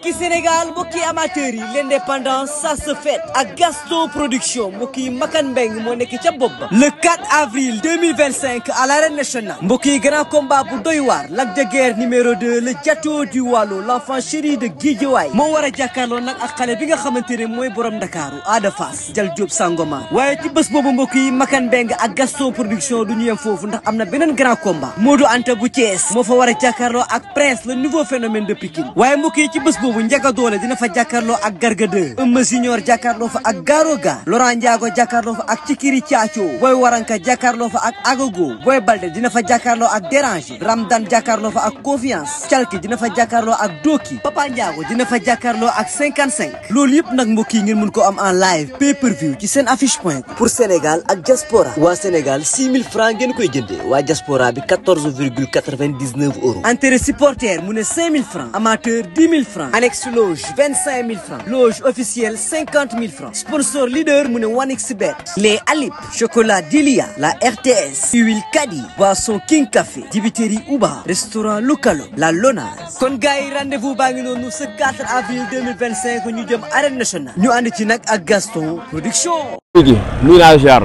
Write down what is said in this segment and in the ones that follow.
mbokki Sénégal mbokki amateurs yi l'indépendance ça se fête ak Gaston Production mbokki Makan Mbeng moo nekk ca bopp ba le 4 avril 2025 à l'arène nationale mbokki grand combat bu doy waar Lac de Guiers numéro 2 le Diato du Waalo l'enfant chéri de Guédiawaye moo war a jàkkaarloo nag ak xale bi nga xamante ne mooy borom Ndakaaru Ada Fass Jal Diop Sangomar waaye ci bés boobu mbokki Makan Mbeng ak Gaston Production du ñu yem foofu ndax am na beneen grand combat Modou Anta bu Thiès moo fa war a jàkkaarloo ak Prince le nouveau phénomène de Pikine waaye mbokk yi ci bés boobu Ndiaga Dollé dina fa jàkkaarloo ak Garga 2 Eumeu Junior jàkkaarloo fa ak Garoga Laurent Ndiago jàkkaarloo fa ak Cikiri Thiacho Boy Waranka jàkkaarloo fa ak Agogo Boy Balde dina fa jàkkaarloo ak Déranger Ramdan jàkkaarloo fa ak Confiance Calki dina fa jàkkaarloo ak Doki Papa Ndiago dina fa jàkkaarloo ak 55 loolu yëpp nag mbokk yi ngeen mën ko am en live pay-per-view ci seen affiche point pour Sénégal ak diaspora waa Sénégal 6000 francs ngeen koy jëndee waa diaspora bi 14,99 €. Entrée supporter mu ne 5000 francs amateur 10 000 francs annexe loge 25 000 francs loge officielle 50 000 francs sponsor leader mu ne 1xBet les Alip chocolat Dilia la RTS huile Kadi boisson King Café dibiterie Uba restaurant Lukalo la Lonase kon gars yi rendez-vous baa ngi noonu ce 4 avril 2025 ñu jëm arène nationale ñu ànd ci nag ak Gaston Production. nuyu naa ziar.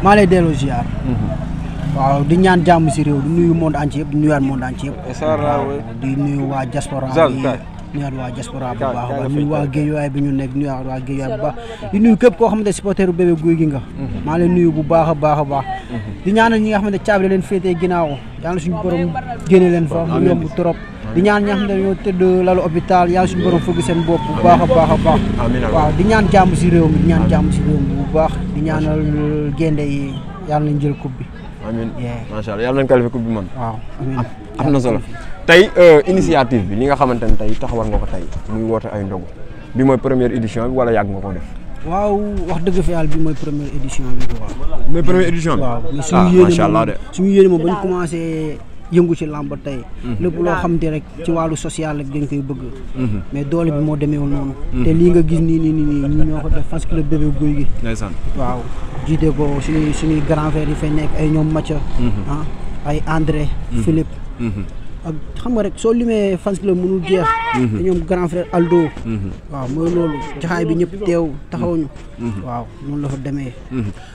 maa lay delloo ziar. waaw di ñaan jàmm si réew di nuyu monde entier yëpp di nuyuwaat monde entier yëpp. di nuyu waa diaspora bi nuyuwaat waa diaspora bu baax a baax nuyu waa Guédiawaye bi ñu nekk nuyuwaat waa Guédiawaye bu baax di nuyu képp koo xamante supporteru Bébé Gouy Gui nga. maa leen nuyu bu baax a baax a baax. di ñaanal ñi nga xamante caabi leen féetee ginnaaw yàlla suñu borom génne leen fa mu yomb trop. di ñaan ñi nga xamante ñoo tëdd lalu hôpital yàlla suñu borom fëgg seen bopp bu baax a baax a baax. waaw di ñaan jàmm si réew mi di ñaan jàmm si réew mi bu baax di ñaanal gaynde yi yàlla nañ jël coupe bi. amiin macha allah yàlla nañ qualifié coupe bi man. waaw am na solo tey initiative bi li nga xamante ne tey taxawal nga ko tey muy woote ay ndogu bi mooy première édition bi wala yàgg nga ko def. waaw wax dëgg fa yàlla bi mooy première édition bi quoi. mooy première édition bi. waaw mais macha allah de suñu yéene moom ba ñu commencé yëngu ci làmb tey. lépp loo xamante rek ci wàllu social rek dañ koy bëgg. mais doole bi moo demeewul noonu. te lii nga gis nii ñi ñoo ko def fans club Bébé Gouy Gui. ndeysaan waaw jiite ko suñuy grand frère yi fay nekk ay ñoom Mathia. ay André. Philippe. ak xam nga rek soo limee fans club mënul jeex. te ñoom grand frère Aldo. waaw mooy loolu jaxaay bi ñëpp teew taxawuñu. waaw noonu la fa demee.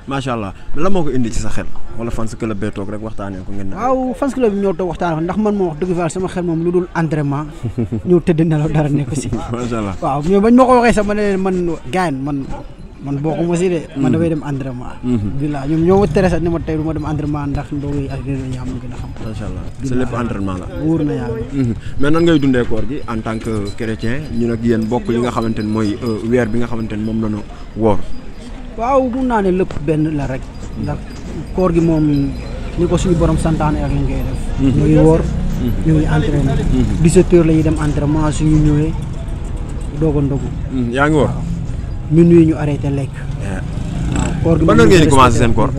macha allah la moo ko indi ci sa xel wala fans club bee toog rek waxtaanee ko ngeen. waaw fans club bi ñoo toog waxtaanee ko ndax man moom wax dëgg fa sama xel moom lu dul entraînement ñëw tëdd nelaw dara nekk si. macha allah waaw mais bañ ma ko waxee sax ma ne leen man bokkuma si de. man damay dem entraînement. bilaa ñoom ñoo ma tere sax ni ma tey du ma dem entraînement ndax ndogu yi ak réew yi am gën a xam. macha allah c'est lépp entraînement la. wóor na yàlla. mais nan ngay dundee koor gi en tant que chrétien ñu nag yéen bokk li nga xamante ne mooy weer bi nga xamante ne moom la ñu woor. waaw mun naa ne lépp benn la rek. ndax koor gi moom ni ko suñu borom santaane ak lañ koy def. ñu ngi woor. ñu ngi entraîné. 17 heures la ñuy dem entraînement suñu ñëwee doog a ndogu. yaa ngi woor. minuit ñu arrêté lekk. waaw koor gi ban heure ngeen di commencé seen koor.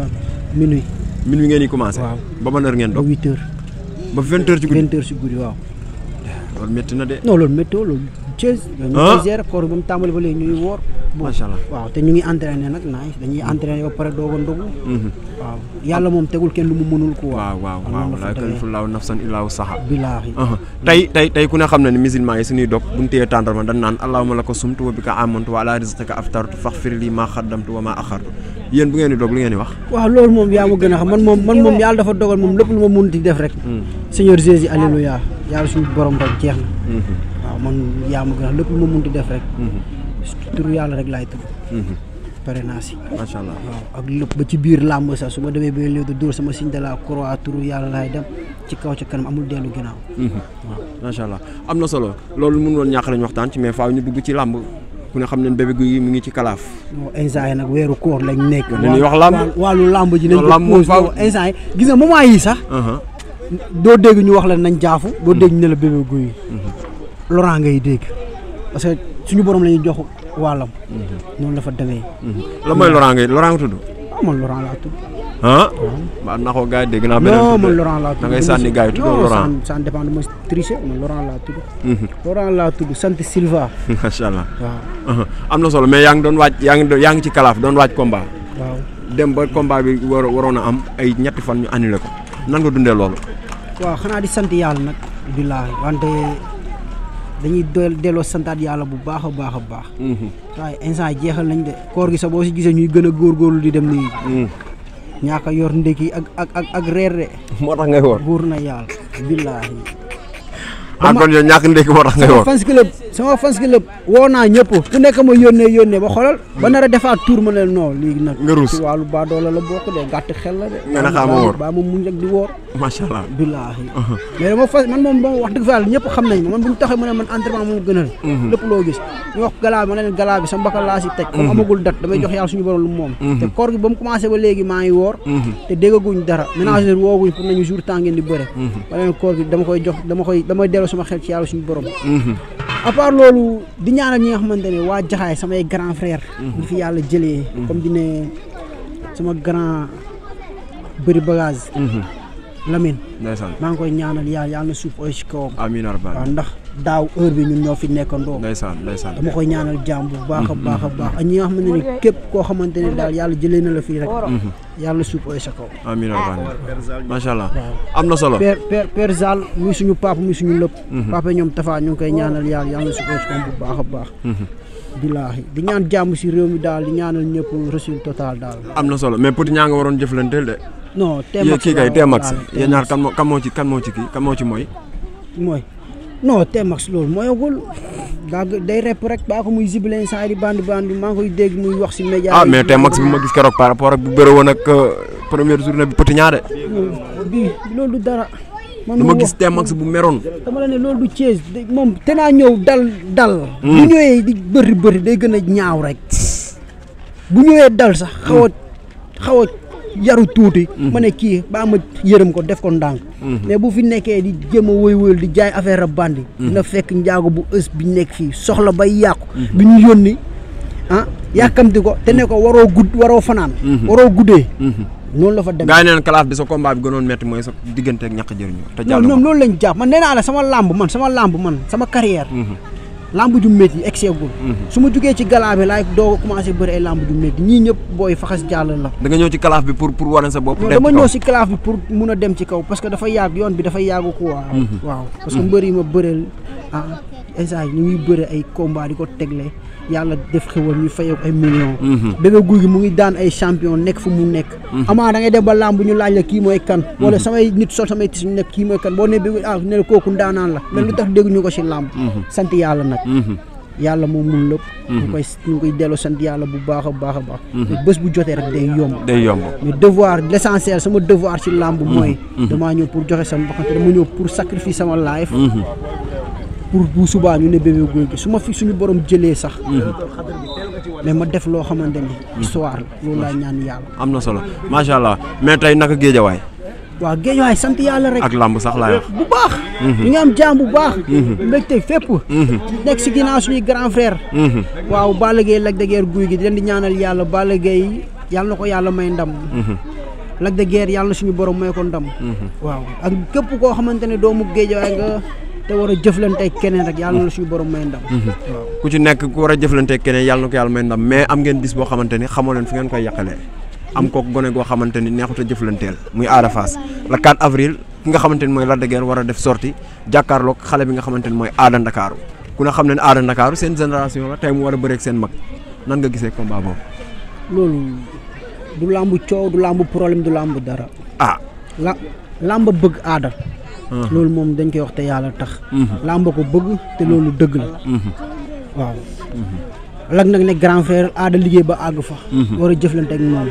minuit ngeen di commencé. waaw ba ban heure ngeen doog. ba 8 heures. ba 20 heures ci guddi 20 heures ci guddi waaw. loolu métti na de. non loolu métti loolu. Thiès ñu koy gérer koor gi ba mu tàmbali ba léegi ñu ngi woor. macha allah waaw te ñu ngi entraîné nag naaj dañuy entraîné ba pare doog a ndogu. waaw yàlla moom tegul kenn lu mu mënul ko. waaw laa yukallifu llaahu nafsan illaa wus'ahaa. billaahi. tey ku ne xam na ne musulman yi suñuy dog bu ñu téyee tàndarma dañ naan allahumma laka sumtu wa bika amantu wa alaa rizqika aftartu faghfir lii maa qaddamtu wa maa axartu yéen bu ngeen di dog lu ngeen di wax. waaw loolu moom yaa ma gën a xam man moom yàlla dafa dogal moom lépp lu ma mënut di def rek. Seigneur Jésus alléluia yàlla suñu borom rek jeex na. waaw man yaa ma gën a lépp lu ma mënut def rek. turu yàlla rek laay tudd. pare naa si. macha allah waaw ak lépp ba ci biir làmb sax su ma demee ba léegi dóor sama signe de la croix turu yàlla laay dem ci kaw ca kanam amul dellu ginnaaw. waaw macha allah am na solo loolu mënu woon ñàkk lañ waxtaan ci mais faaw ñu dugg ci làmb ku ne xam ne Bébé Gouy Gui mu ngi ci kalaaf. non instant yi nag weeru koor lañ nekk. dañuy wax làmb wàllu làmb ji nañ ko pose instant yi gis nga moment yi sax. doo dégg ñu wax la nañ jaafu. doo dégg ñu ne la Bébé Gouy Gui. Laurent ngay dégg parce que suñu borom la ñuy jox wàllam. noonu la fa demee. la mooy Laurent nga tudd. ah man Laurent laa tudd. ba naxoo gars yi dégg naa beneen non man Laurent laa tudd da ngay sànni gars yi tudd Laurent ça dépend de ma tricher man Laurent laa tudd. Laurent laa tudd sant Silva. macha allah waaw. am na solo mais yaa ngi doon waaj yaa ngi ci kalaaf doon waaj combat. waaw dem ba combat bi waroon a am ay ñetti fan ñu annulé ko nan nga dundee loolu. waaw xanaa di sant yàlla nag. billaahi wante dañuy delloo santaat yàlla bu baax a baax a baax. waaye instant jeexal nañ de koor gi sax boo si gisee ñuy gën a góorgóorlu di dem nii. ñaaka yor ndékki ak reer de. moo tax ngay woor buur na yàlla billaahi. kon yow ñàkk ndékki moo tax ngay woor. sama fans club woo naa ñëpp ku nekk ma yónnee ba xoolal ba nar a defaat tour ma ne non léegi nag. nga ruus ci wàllu baadoola la bokk de gàtt xel la de. nga ne xaaral ma woor ba ma muñ rek di woor. macha allah billaahi. mais dama fas man moom wax dëgg fa yàlla ñëpp xam nañ ma man bu ñu taxee ma ne man entraînement moom gënal. lépp loo gis ñu wax galaa bi ma ne leen galaa bi sa mbaka laa si teg. comme amagul date damay jox yàlla suñu borom lu moom. te koor gi ba mu commencé ba léegi maa ngi woor. te déggaguñ dara ménageur wooguñ pour nañu jour temps ngeen di bëre. ba leen koor gi damay delloo sama xel ci yàlla suñu borom. à part loolu di ñaanal ñi nga xamante ne waa Jaxaay samay grand frère di fi yàlla jëlee comme di ne sama grand bëri bagage Lamine maa ngi koy ñaanal yàlla na suuf oy ci kawam amiin waaw ndax daaw heure bi ñun ñoo fi nekkandoo ndeysaan dama koy ñaanal jàmm bu baax a baax a baax ak ñi nga xamante ne képp koo xamante ne daal yàlla jëlee na la fii rek yàlla suuf oy sa kaw amiin macha allah am na solo père Zal muy suñu papa muy suñu lépp papa ñoom Tafa ñu ngi koy ñaanal yàlla suuf oy sa kaw bu baax a baax billaahi di ñaan jàmm si réew mi daal di ñaanal ñëpp réussite total daal am na solo mais Petit ñaa nga waroon jëflanteel de non T-Max kii kay T-Max yéen ñaar kan moo ci mooy non T-Max loolu mooyagul day rep rek baa ko muy zibilen saa di bandi maa ngi koy dégg muy wax si média mais T-Max bi ma gis keroog par rapport ak bu bëre woon ak première journée bi Petit ñaa de bi loolu du dara man dama gis T-Max bu meroon dama la ne loolu du Thiès moom te naa ñëw dal bu ñëwee di bëri day gën a ñaaw rek bu ñëwee dal sax xaw a yaru tuuti ma ne kii ba ma yërëm ko def ko ndànk mais bu fi nekkee di jéem a wëy di jaay affaire a bandi dina fekk njaago bu ës bi nekk fii soxla bay yàqu bi ñu yónni yàkkamti ko te ne ko waroo fanaan waroo guddee noonu la fa demee gaa yi neen kalaaf bi sa combat bi gënoon metti mooy sa diggante ak ñàkk jëriñu te jàll ñoom loolu lañ jàpp man nee naa la sama lamb sama carrière lamb ju métti exeegul su ma jugee ci galaa bi laay doo commencé bëri ay lamb ju métti ñii ñëpp booy faxas jàll la da nga ñëw ci kalaaf bi pour wane sa bopp dama ñëw ci kalaaf bi pour mun a dem ci kaw parce que dafa yàgg yoon bi dafa yàggu quoi waaw parce que mbër yi ma bëreel esa ñu ngi bëri ay combat di ko tegle yàlla def xewal ñu fayoo ay millions Bébé Gouy Gui mu ngi daan ay champion nekk fu mu nekk amaa da ngay dem ba lamb ñu laaj la kii mooy kan wala samay nit sol samay tis ñu nekk kii mooy kan boo ne ne la kooku ndaanaan la mais lu tax dégguñu ko ci lamb sant yàlla nag yàlla moom mun lépp ñu ngi koy delloo sant yàlla bu baax a baax a baax mais bés bu jotee rek day yomb mais devoir l'essentiel sama devoir ci lamb mooy damaa ñëw pour joxe sama bakkan dama ñëw pour sacrifier sama life pour bu subaa ñu ne Bébé Gouy Gui su ma fi suñu borom jëlee sax mais ma def loo xamante ni histoire la loolu laa ñaan yàlla am na solo macha allah mais tey naka géejawaay waaw géejawaay sant yàlla rek ak lamb sax laa wax bu baax ñu ngi am jaam bu baax mbégte fépp nekk si ginnaaw suñuy grand frère waaw Balla Gaye Lac de Guiers Gouy Gui di leen di ñaanal yàlla Balla Gaye yàlla na ko yàlla may ndam Lac de Guiers yàlla na suñu borom may ko ndam waaw ak képp koo xamante ne doomu géejawaay nga te war a jëflante keneen rek yàlla na suñu borom may ndam waaw ku ci nekk ku war a jëflante keneen yàlla na ko yàlla may ndam mais am ngeen bis boo xamante ni xamoo leen fi ngeen koy yàqalee am kooku gone goo xamante ni neexut a jëflanteel muy Ada Fass le 4 avril ki nga xamante ni mooy Lac de Guiers war a def sortie jàkkaarloog xale bi nga xamante ni mooy Ada Ndakaaru ku ne xam ne Ada Ndakaaru seen génération la tey mu war a bëreeg seen mag nan nga gisee combat boobu loolu du lamb coow du lamb problème du lamb dara lamb bëgg Ada loolu moom dañ koy wax te yàlla tax làmba ko bëgg te loolu dëgg la waaw Lac nag ne grand frère Ada liggéey ba àgg fa war a jëflante ak moom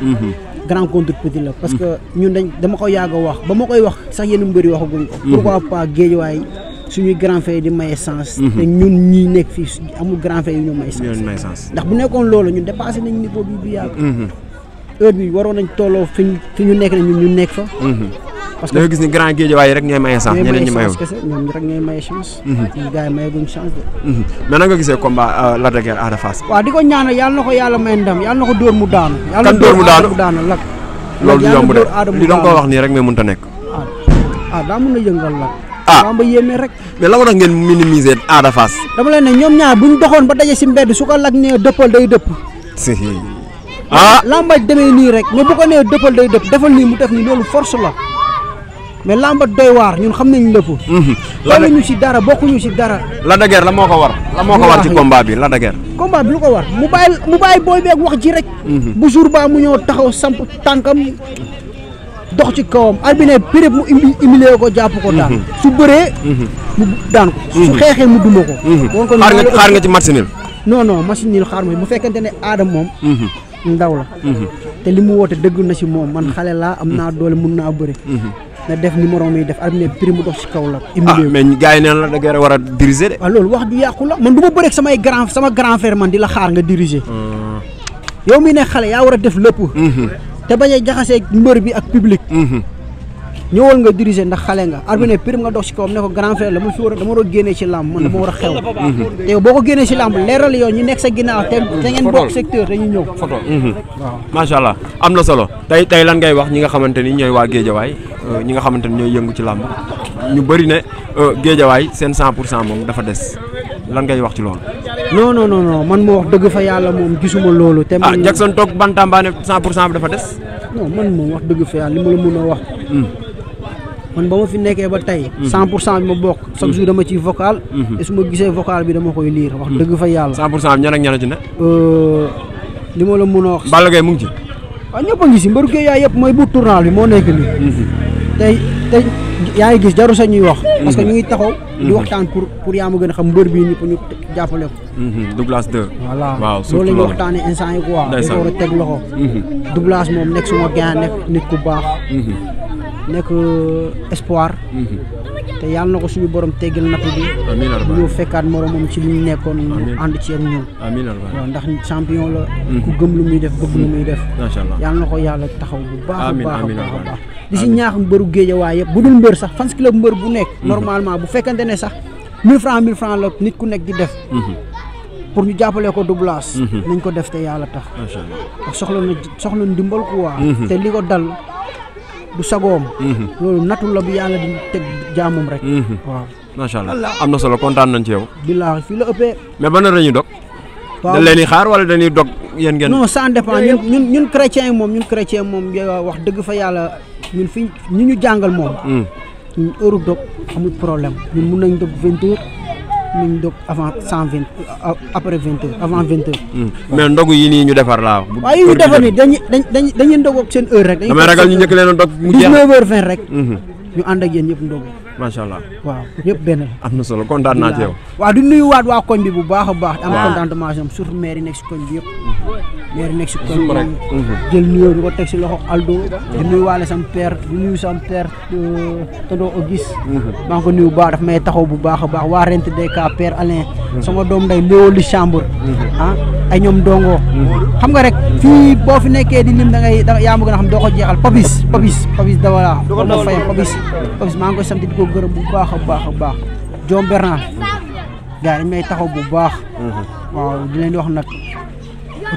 grand contre petit la parce que ñun dama ko yàgg a wax ba ma koy wax sax yenn mbëri waxaguñ ko pourquoi pas géejawaay suñuy grand frère di maye sens te ñun ñii nekk fii amul grand frère yu ñu may sens ndax bu nekkoon loolu ñun dépassé nañ niveau bi bu yàgg heure bi waroon nañ tolloo fi ñu nekk ne ñun ñu nekk fa parce que da nga gis ni grand géejawaay rek ñooy maye chance ñeneen ñi mayoo ñoom rek ñooy maye chance ñu gars yi mayeguñ chance de mais na nga gisee combat Lac de Guiers Ada Fass waaw di ko ñaanal yàlla na ko yàlla may ndam yàlla na ko dóor mu daanu kan dóor mu daanu Lac loolu du yomb de li doon ko wax nii rek mais mënut a nekk daa mën a yëngal Lac daa ma yéeme rek mais la ma tax ngeen minimiser Ada Fass dama leen ne ñoom ñaar buñ doxoon ba daje si mbedd su ko Lac nee dëppal day dëpp lambaj demee nii rek mais bu ko nee dëppal day dëpp defal nii mu def nii loolu force la mais lamba doy waar ñun xam nañ lépp. ñu si dara bokkuñu si dara. Lac de Guiers la moo ko war. la moo ko war ci combat bi Lac de Guiers. combat bi lu ko war mu bàyyi booy beeg wax ji rek. bu jour ba mu ñëw taxaw samp tànkam dox ci kawam arbitre pirip mu humilier ko jàpp ko daan. su bëree. mu daan ko. su xeexee mu duma ko. xaar nga ci match nul. non match nul xaar ma bu fekkente ne aadam moom. ndaw la. te li mu woote dëgg na si moom man xale laa am naa doole mun naa bëri. na def numéro mi def arbitre pirip mu dox ci kaw la. mais gars yi neen Lac de Guiers war a diriger de. waaw loolu wax du yàqu la man du ma bëreeg sama grand frère man di la xaar nga diriger. yow mi ne xale yaa war a def lépp. te bañ a jaxasee mbër bi ak public. ñëwal nga diriger ndax xale nga arbitre pirip nga dox ci kawam ne ko grand frère la ma fi war a dama war a génnee ci làmb man dama war a xew. te yow boo ko génnee ci làmb leeral yow ñu nekk sa ginnaaw te ngeen bokk secteur te ñu ñëw. waaw macha allah am na solo tey lan ngay wax ñi nga xamante ni ñooy waa Géejawaay ñi nga xamante ni ñooy yëngu ci làmb ñu bëri ne Géejawaay seen 100% moom dafa des lan ngay wax ci loolu. non man moo wax dëgg fa yàlla moom gisuma loolu. te man Jackson toog Bantamba ne 100% bi dafa des. non man moom wax dëgg fa yàlla li ma la mën a wax. man ba ma fi nekkee ba tey. 100% bi ma bokk. chaque jour dama ciy vocal. te su ma gisee vocal bi dama koy lire wax dëgg fa yàlla. 100% bi ñan ak ñan ci ne. li ma la mën a wax. Balla Gaye mu ngi ci. waaw ñëpp a ngi si mbëru Guédiawaye yëpp mooy bu tournal bi moo nekk nii. tey yaa ngi gis jarul sa ñuy wax. parce que ñu ngi taxaw. di waxtaan pour yaa ma gën a xam mbër bii ñëpp ñu jàppale ko. Doublage 2. voilà waaw loolu la ñuy waxtaanee instant yi quoi. dañ ko war a teg loxo. Doublage moom nekk suma gain nekk nit ku baax. nekk espoir. te yàlla na ko suñu borom teggal natt bi. amiin ñu fekkaat moromam ci li ñu nekkoon. ànd ci ak ñoom. waaw ndax champion la. ku gëm lu muy def bëgg lu muy def. macha allah yàlla na ko yàlla taxaw bu baax a baax a baax. di si ñaax mbëru Géejawaay yëpp bu dul mbër sax fans club mbër bu nekk. normalement bu fekkante ne sax 1000 francs la nit ku nekk di def. pour ñu jàppale ko Doublage. nañ ko def te yàlla tax. macha allah soxla na ndimbal quoi. te li ko dal. du sagoom. loolu natul la bi yàlla di teg jaamam rek. waaw macha allah am na solo kontaan nañ ci yow. billaahi fii la ëppee. mais ban heure la ñuy dog. waaw dañ leen di xaar wala dañuy dog yéen ngeen. non ça dépend ñun chrétien yi moom wax dëgg fa yàlla ñun fi ñu jàngal moom. ñun heure dog amul problème ñun mun nañ dog 20h mun dog avant 120 après 20h avant 20h. mais ndogu yi nii ñu defar laa. waaw yi ñu defar nii dañuy ndog ak seen heure rek. damay ragal ñu njëkk leen a dog mu jeex 19h20 rek. ñu ànd ak yéen ñëpp ndog. macha allah waaw ñëpp benn la. am na solo kontaan naa ci yow. waaw di nuyuwaat waa koñ bi bu baax a baax. am contentement surtout maire yi nekk si koñ bi yëpp. maire yi nekk si koñ bi jël nuyoo di ko teg si loxo Aldo. di nuyuwaale sam père di nuyu sam père Todo Auguste. maa ngi ko nuyu bu baax daf may taxaw bu baax a baax waa Rent DK père Alain. sama doom nday Léoli Chambre. ay ñoom dongo. xam nga rek fii boo fi nekkee di lim da ngay yaa ma gën a xam doo ko jeexal Papis Dawala. doo fayam Papis maa ngi koy sant di ko gërëm bu baax a baax John Bernard gars yi dañ may taxaw bu baax. waaw di leen di wax nag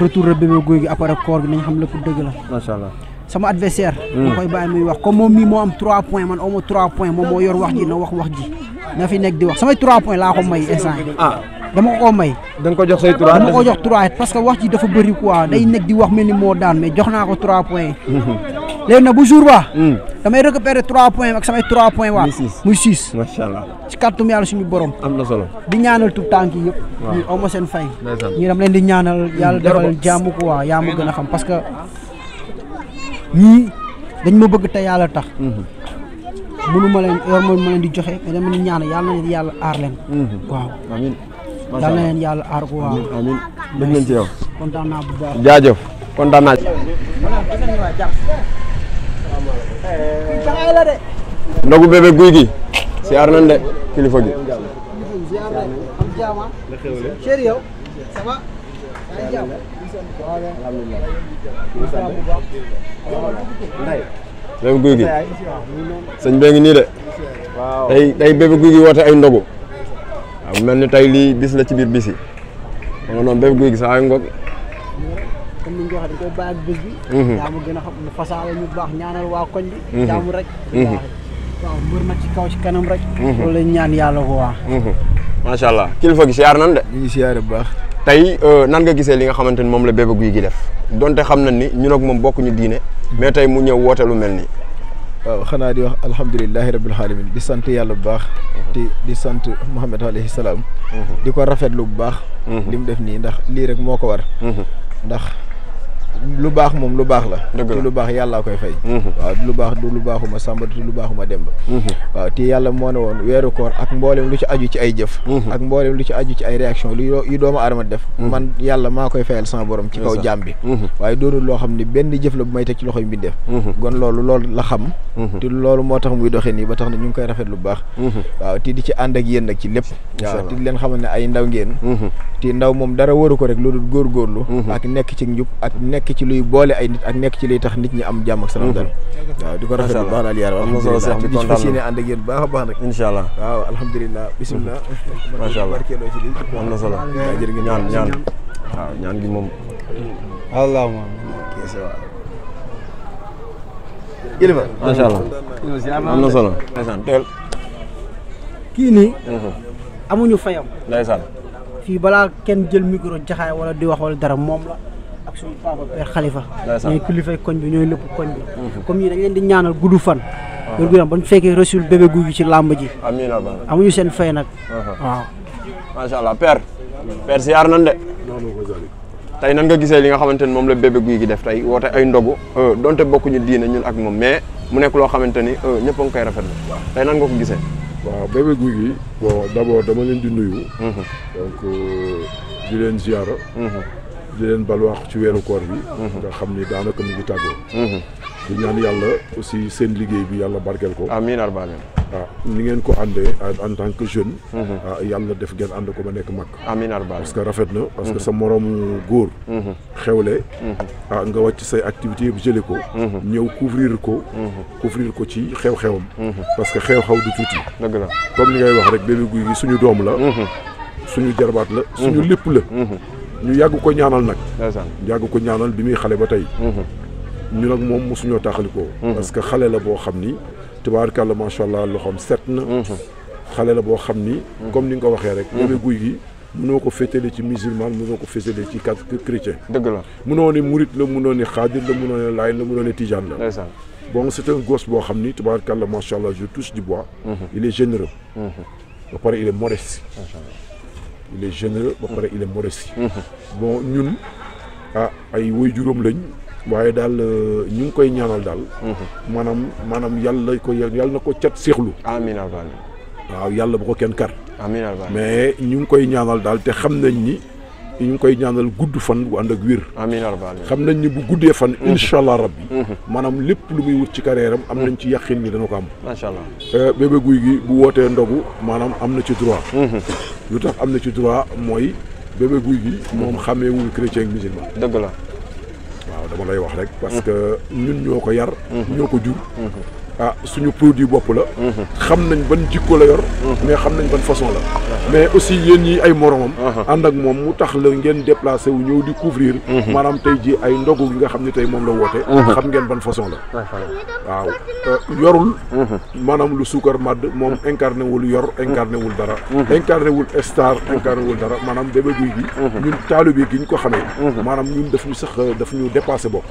retour de Bébé Gouy Gui après koor bi nañ xam lépp dëgg la. macha allah sama adversaire. ma koy bàyyi muy wax comme moom mii moo am 3 points man amoo 3 points moom moo yor wax ji na wax ji na fi nekk di wax samay 3 points laa ko may instant yi. dama ko may. da nga ko jox say 3 dama ko jox 3 parce que wax ji dafa bëri quoi day nekk di wax mel ni moo daan mais jox naa ko 3 points. léegi nag bu jour ba. damay récupérer 3 points ak samay 3 points waa. muy 6 macha allah ci kàttum yàlla suñu borom. am na solo di ñaanal tout tànk yi yëpp. waaw ñu aw ma seen fay. ñi dam leen di ñaanal yàlla defal jàmm quoi yaa ma gën a xam parce que ñii dañ ma bëgg te yàlla tax. mënu ma leen ma leen di joxe mais dama leen ñaanal yàlla na leen yàlla aar leen. waaw amiin yàlla na leen yàlla aar ko waaw. amiin bëgg nañ ci yow. kontaan naa bu baax. jaajëf kontaan naa ci. ndogu Bébé Gouy Gui siyaar nañ de kilifa gi. Bébé Gouy Gui sëñ bee ngi nii de. tey Bébé Gouy Gui woote ay ndogu. waaw mel ni tey lii bis la ci biir bis yi. kon noonu Bébé Gouy Gui saa yu ngoog. comme ni nga ko waxee dañ koy bàyyi ak bés bi. yaa ma gën a xam ne fasaale ñu baax ñaanal waa koñ bi. jaamu rek. waaw mbër nag ci kaw ci kanam rek. loolu lañ ñaan yàlla ko waa. macha allah kilifa gi siyaar nan de. ñu ngi siyaare bu baax. tey nan nga gisee li nga xamante ni moom la Bébé Gouy Gui def donte xam nañ ni ñun ak moom bokkuñu diine mais tey mu ñëw woote lu mel nii. waaw xanaa di wax alhamdulilahi rabbil alamin di sant yàlla bu baax di sant Muhammad alayhi salaam di ko rafetlu bu baax li mu def nii ndax lii rek moo ko war ndax lu baax moom lu baax la te lu baax yàllaa koy fay waaw lu baax du lu baaxuma Samba du lu baaxuma Demba waaw te yàlla moo ne woon weeru koor ak mboolem lu ci aju ci ay jëf ak mboolem lu ci aju ci ay réaction yu doomu aadama def man yàlla maa koy fayal sama borom ci kaw jaam bi waaye doonul loo xam ni benn jëf la bu may teg ci loxoy mbindeef kon loolu la xam te loolu moo tax muy doxee nii ba tax na ñu ngi koy rafet lu baax waaw te di ci ànd ak yéen nag ci lépp waaw te di leen xamal ne ay ndaw ngeen te ndaw moom dara waru ko rek lu dul góorgóorlu ak nekk ci njub ak nekk ci luy boole ay nit ak nekk ci liy tax nit ñi am jàmm ak salaam dal waaw di ko rafet bu baax daal yàlla alhamdulilah di ci fas yéene ànd ak yéen baax a baax nag incha allah waaw alhamdulilah bisimilah macha allah barkeeloo ci lii am na solo jërë ngeen ñaan waaw ñaan gi moom allahumma Ilifa macha allah am na solo teel kii nii amuñu fayam ndeysaan fii balaa kenn jël micro jaxaay wala di wax wala dara moom la ak suñu papa père Khalifa ñooy kilifay koñ bi ñooy lépp koñ bi comme ñii dañ leen di ñaanal gudd fan wér gu yaram ba ñu fekkee resul bébé guy gi ci làmb ji amiin amuñu seen fay nag waaw macha allah père siyaar nan de tey nan nga gisee li nga xamante ni moom la bébé guy gi def tey woote ay ndogu donte bokkuñu diine ñun ak moom mais mu nekk loo xamante ni ñëpp a ngi koy rafetlu tey nan nga ko gisee waaw bébé guy gi bon d'abord dama leen di nuyu donc di leen ziara di leen balwaax ci weeru koor bi nga xam ni daanaka mi ngi tàggoo di ñaan yàlla aussi seen liggéey bi yàlla barkeel ko amiin arbaalin waaw ni ngeen ko àndee en tant que jeune yàlla def ngeen ànd ko ba nekk mag amiin arbaalin parce que rafet na parce que sa moroomu góor xewle nga wàcc say activité yëpp jële ko ñëw couvrir ko ci xew-xewam parce que xew-xew du tuuti dëgg la comme li ngay wax rek bébé guy gi suñu doom la suñu jarbaat la suñu lépp la ñu yàgg ko ñaanal nag yàgg ko ñaanal bi muy xale ba tey ñu nag moom mosuñoo taxalikoo parce que xale la boo xam ni tabaarkàlla macha allah loxoom set na xale la boo xam ni comme ni nga ko waxee rek bébé guy gi mënoo ko féetale ci musulman mënoo ko féetale ci chrétien dëgg la mënoo ni murit la mënoo ni xaadir la mënoo ni laay la mënoo ni tijaan la bon c'est un gosse boo xam ni tabaarkàlla macha allah je touche du bois il est généreux ba pare il est modeste il est généreux ba pare il est modeste bon ñun ay waajuram lañ waaye daal ñu ngi koy ñaanal daal maanaam yàlla na ko cat seexlu amiin waaw yàlla bu ko kenn kar amiin mais ñu ngi koy ñaanal daal te xam nañ ni ñu ngi koy ñaanal gudd fan bu ànd ak wér amiin xam nañ ni bu guddee fan incha allah rabbi maanaam lépp lu muy wut ci carrière am nañ ci yàqin ni dana ko am macha allah bébé guy gi bu wootee ndogu maanaam am na ci droit lu tax am na ci droit mooy bébé guy gi moom xàmmeewul chrétien ak musulman dëgg la waaw dama lay wax rek parce que ñun ñoo ko yar ñoo ko jur suñu produit bopp la xam nañ ban jikko la yor mais xam nañ ban façon la mais aussi yéen ñi ay moromam ànd ak moom mu tax la ngeen déplacé wu ñëw di couvrir maanaam tey ji ay ndogu gi nga xam ne tey moom la woote xam ngeen ban façon la waaw yorul maanaam lu suukar màdd moom incarné wul yor incarné wul dara incarné wul star incarné wul dara maanaam bébé guy gi ñun taalibe gi ñu ko xamee maanaam ñun daf ñu dépassé bopp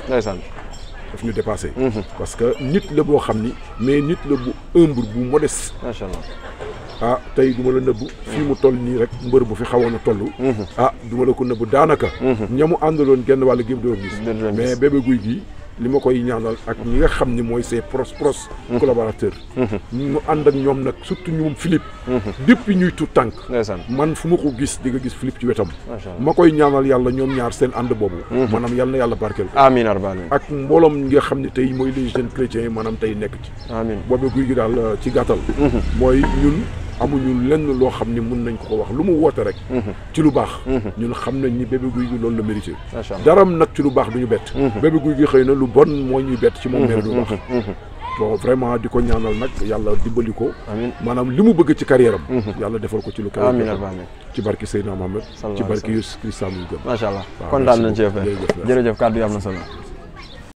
daf ñu dépassé parce que nit la boo xam ni mais nit la bu humble bu modeste macha allah tey du ma la nëbb fii mu toll nii rek mbër bu fi xawoon a toll du ma la ko nëbb daanaka ñamu àndaloon genn wàll gépp doo gis mais bébé guy gi li ma koy ñaanal ak ñi nga xam ni mooy ses proches collaborateurs ñu ànd ak ñoom nag surtout ñoom Philippe depuis ñuy tuut tànk man fu ma ko gis di nga gis Philippe ci wetam ma koy ñaanal yàlla ñoom ñaar seen ànd boobu maanaam yal na yàlla barkeel ko amiin ak mbooloom ñi nga xam ne tey mooy les jeunes chrétiens yi maanaam tey nekk ci amiin boobe guy gi daal ci gàttal mooy ñun amuñu lenn loo xam ni mun nañ ko wax lu mu woote rek ci lu baax ñun xam nañ ni bébé guy gi loolu la mérité daram nag ci lu baax duñu bett bébé guy gi xëy na lu bon moo ñuy bett ci moom mais lu baax bon vraiment di ko ñaanal nag yàlla dimbali ko maanaam li mu bëgg ci carrière am yàlla defal ko ci lu kaw ci barki Seydina Mohamed ci barki Yeesu Christ mu gën macha allah kontaan nañ ci jërëjëf kàddu yi am na solo